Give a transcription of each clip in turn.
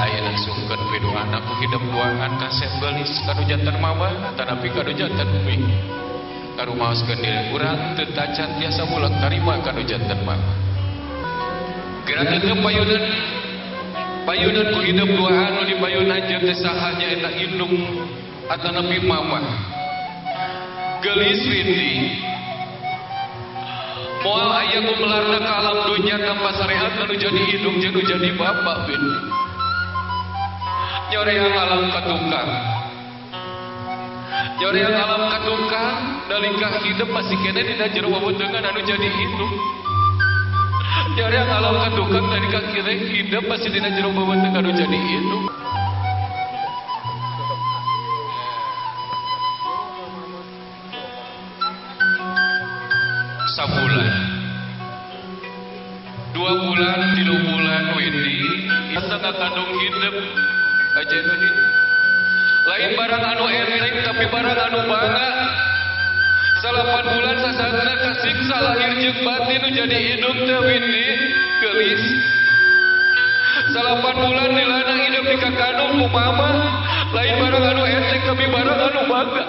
Ayeuna sungkeun piduana ku hidep duaan kasep geulis kanu janten mama tanapi kanu janten umi. Karumaoskeun diri urang teu tacan tiasa mulang tarima kanu janten mama. Geura teu payunan payunan ku hidep duaan nu dipayun anjeun teh saha nyaeta indung atanapi mama. Geulis Windy moal aya gumelarna ka alam dunya tanpa syariat anu jadi indung jeung nu jadi bapak Windy. Nyoreang alam katukang, nyoreang alam katukang nalika hidup masih kene dina jero wawedengan anu jadi indung. Nyoreang alam katukang nalika kene hidup masih dina jero wawedengan anu jadi indung. Sabulan, 2 bulan, 3 bulan Windy asa ngakandung hidup aja Nudin. Lain barang anu enteng tapi barang anu bangga. 8 bulan sasatna kasiksa lahir jeung batin nu jadi indung teh Windy geulis. 8 bulan dilana hidup di kakandung ku mama. Lain barang anu enteng tapi barang anu bangga.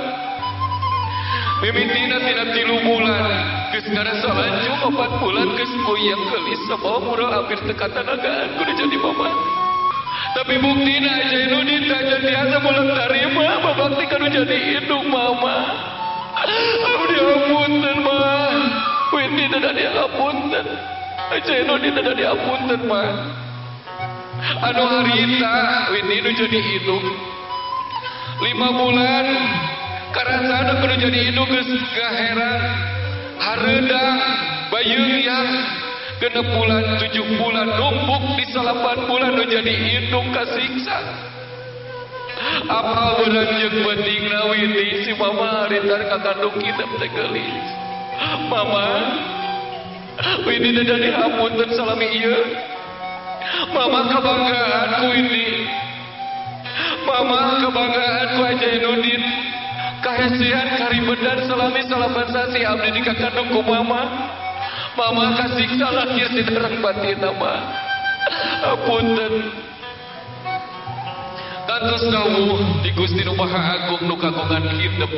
Mimitina tina 3 bulan geus ngarasa lanjut 4 bulan geus puyeng geulis sabawa murah hampir teu katanagaan kudu jadi mama. Tapi buktina aja Nudin aja tiasa mulang tarima babakti kanu jadi indung mama. Abdi hapunten mah. Windy teh dihapunten. Aja Nudin teh dihapunten mah. Anu harita Windy nu jadi indung 5 bulan karasana kudu jadi indung geus gaheran hareudang bayeung 6 bulan 7 bulan numpuk di 8 bulan nu jadi indung kasiksa. Apal beurang jeung pentingna Windy si mama harita kakandung hidup teh geulis. Mama Windy teh jadi hapunten salami ieu. Mama kebanggaan ku Windy. Mama kebanggaan ku Ajainudin. Kahesian karibedan salami salapan sasi abdi di kakandung ku mama. Mama kasiksa lahir di terang batin mah. Apunten. Kantos dawuh di Gusti Nu Maha Agung nu kagungan hidup.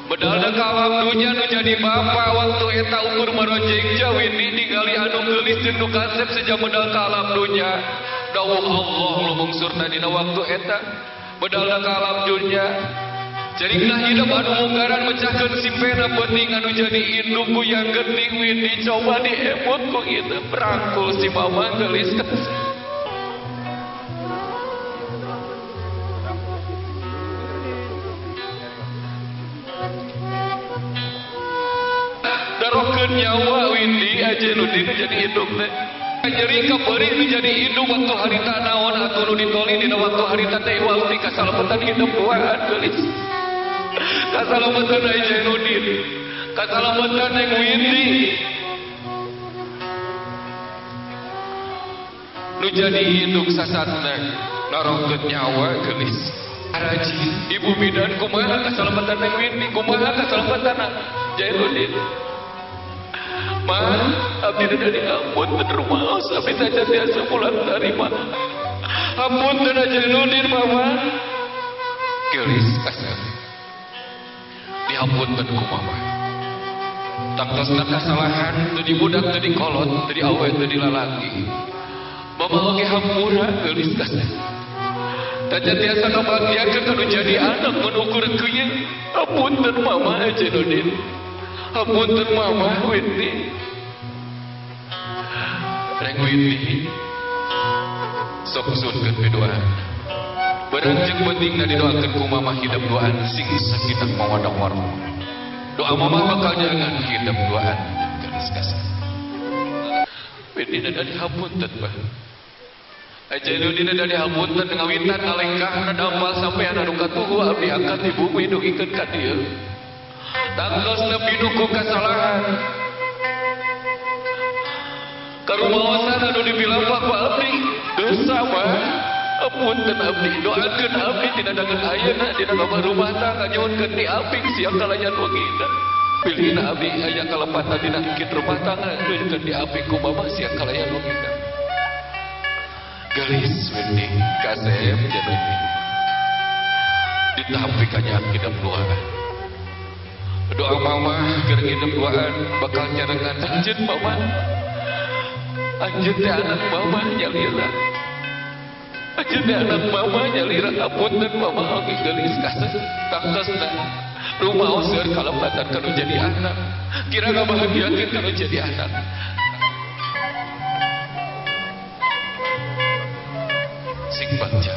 Bedalna ka alam dunya nu jadi bapa waktu eta ukur marojeng Windy ningali anu geulis jeung nu kasep seja medal ka alam dunya. Dawuh Allah lumungsurna dina waktu eta. Bedalna ka alam dunya. Jarikna hidup anu munggaran mecahkeun sipena penting anu jadi indung yang geuning Windy coba diemut ku ieu rangkul si mama geulis kasep. Darokeun nyawa Windy aja nu dina jadi indung teh. Nyeri kabeurih nu jadi indung waktu harita naon atuh nu ditoli dina waktu harita teh waktu kasalametan hidup duaan geulis. Kasalamatan Ajainudin, kasalamatan Neng Windy nu jadi indung sasatna narokeun nyawa geulis. Araji ibu bidan kumaha kasalamatan Neng Windy, kumaha kasalamatan Ajainudin. Ma, abdi teh diapunten rumaos abdi teh tiasa pulang tarima. Hapunten Ajainudin mama. Geulis kasep. Dihapunten ku mama. Tangtosna kasalahan teu di budak teu di kolot teu di awe teu di lalaki. Mama oge hampura geulis kasep. Tacan tiasa ngabagdiakeun kanu jadi anak mun ukur kieu. Hapunten mama Ajainudin. Hapunten mama Windy. Reng Windy sok sunkeun piduaan. Barang jeung pentingna didoakeun ku mama hidup duaan sing sakitu mawadah warahmah. Doa mama bakal jangan hidup duaan geus kasih. Windy da dihapunten bah. Ajainudin da dihapunten ngawitan ngalengkahna dampal sampean anu katuhu abdi angkat di bumi dugikeun ka dieu. Tangtosna pinuku kasalahan. Karumaosan anu dipilampak ku abdi dosa mah. Apunten abdi doakeun abdi tina danget ayeuna dina kamar rumah tangga nyuhunkeun di apik siang kalayan wengina. Pilihna abdi aya kalepatan dina hingkit rumah tangga nyuhunkeun di apik ku mama siang kalayan wengina. Gelis wening kasep jadi ditampi kanya hidup duaan. Doa mama keur hidup duaan bakal nyarengan anjeun mama. Anjeun teh anak mama nyalira. Anjeun teh anak mama nyalira apunten mama oge geulis kasep tangtosna. Rumaos seueur kalepatan kanu jadi anak. Kira ngabahagiakeun kanu jadi anak. Sing bagja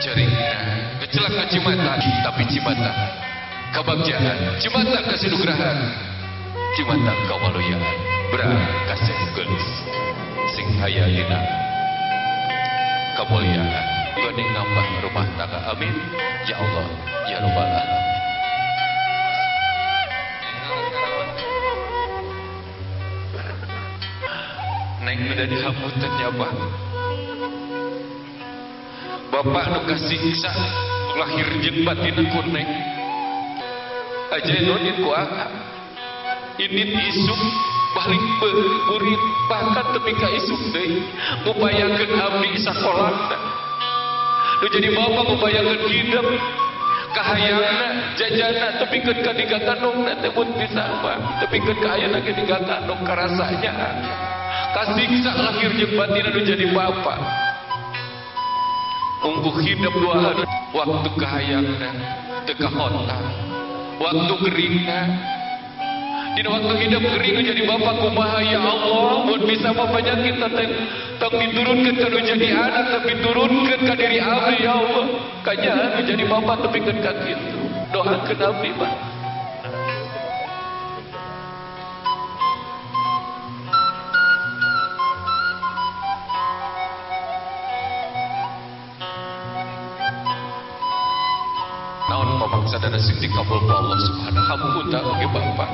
ceringna kecelak ka cimata tapi cimata kabagjaan cimata kasinugrahan cimata kawaluyaan berang kasih geulis sing aya dina kamuliaan geuning nambah rumah tangga amin ya Allah ya Rabbal alamin. Neng udah dihapunten ya Pak. Bapak nu kasiksa lahir jeung batin ku neng. Aja nodin ku akak. Ini isuk balik burit bahkan tepi ka isuk deui ngupayakeun abdi sakolana. Nu jadi bapak ngupayakeun hidup kahayangna jajana tepikeun ka digatanongna teh mun bisa mah tepikeun ka ayana ge digatanong karasanya. Kasiksa lahir jeung batin nu jadi bapak. Ungguh hidup dua waktu kahayangna teu kahotang waktu keringna dina waktu hidup kering jadi bapak kumaha ya Allah mun bisa mah penyakit teh tong diturunkeun ka nu jadi anak tapi turunkeun ka diri abdi ya Allah kanyaan jadi bapak tepikeun ka kitu doakeun abdi mah. Naon pamangsa dana sing dikabul ku Allah subhanahu hapunta oge bapak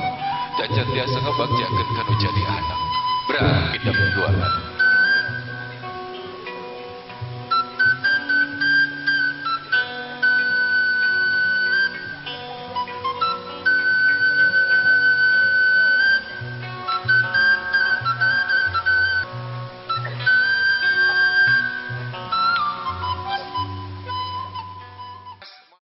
jajan tiasa ngabagjakeun kanu jadi anak berang hidup duaan.